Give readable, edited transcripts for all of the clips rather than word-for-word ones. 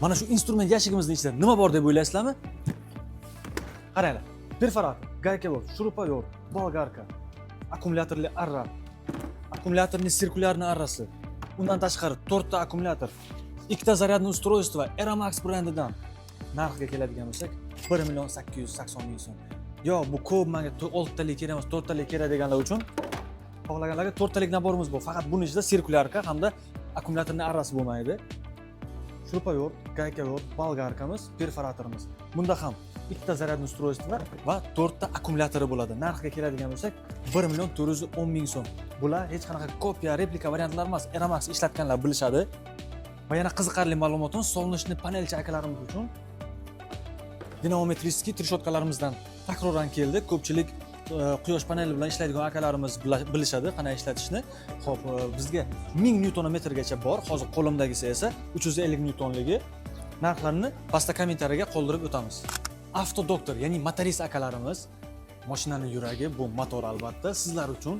Mana shu instrument yashigimizni ichida nima bor deb o'ylaysizlarmi? Qaranglar: perforator, гайковёрт, шуруповёрт, болгарка, akkumulyatorli arra, akkumulyatorli циркулярный arrasi, undan tashqari to'rtta akkumulyator, ikkita зарядный устройство Eramax brendidan. Narxiga keladigan bo'lsak, 1 880 000 so'm. Yo, bu ko'p, manga oltitalik kerak emas, to'rttalik kerak deganlar uchun, xohlaganlarga to'rttalik набор imiz bor. Faqat buni ichida циркулярка hamda akkumulyatorni arrasi bo'lmaydi. Шуруповёрт, гайковёрт, болгарка miz, perforatorimiz. Bunda ham ikkita зарядный устройство va to'rtta akkumulyatori bo'ladi. Narxiga keladigan bo'lsak, 1 410 000 so'm. Bular hech qanaqa kopiya, replika variantlar emas, Eramax ishlatganlar bilishadi. Va yana qiziqarli ma'lumotimiz: солнечный panelchi akalarimiz uchun динамометрический трещотка larimizdan takroran keldi. Ko'pchilik quyosh paneli bilan ishlaydigan akalarimiz bilishadi qanday ishlatishni. Ho'p, bizga 1000 nyuton metrgacha bor. Hozir qo'limdagisi esa 350 nyutonligi. Narxlarni pastda kommentariyaga qoldirib o'tamiz. Avtodoktor, ya'ni motorist akalarimiz, mashinani yuragi bu motor, albatta. Sizlar uchun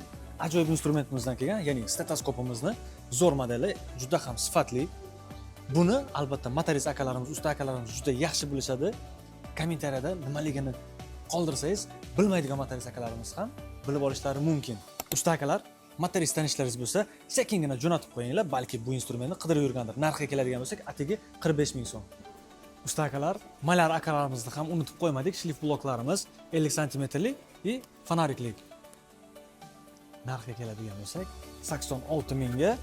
ajoyib instrumentimizdan kelgan, ya'ni stetoskopimizni zo'r modeli, juda ham sifatli. Buni albatta motorist akalarimiz, usta akalarimiz juda yaxshi bilishadi. Kommentariyada nimaligini qoldirsangiz, bilmaydigan motorist akalarimiz ham bilib olishlari mumkin. Usta akalar, motorist tanishlaringiz bo'lsa, sekingina jo'natib qo'yinglar, balki bu instrumentni qidirib yurgandir. Narxiga keladigan bo'lsak, atigi 45 000 so'm. Usta akalar, malyar akalarimizni ham unutib qo'ymadik. Шлиф bloklarimiz 50 santimetrlik и фонарик lik. Narxiga keladigan bo'lsak, 86 mingga,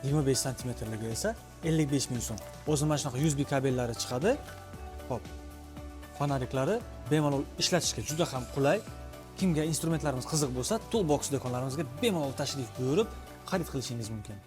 25 santimetrligi esa 55 ming so'm. O'zi mana shunaqa USB kabellari chiqadi. Ho'p, фонарик lari bemalol ishlatishga juda ham qulay. Kimga instrumentlarimiz qiziq bo'lsa, Toolbox do'konlarimizga bemalol tashrif buyurib, xarid qilishingiz mumkin.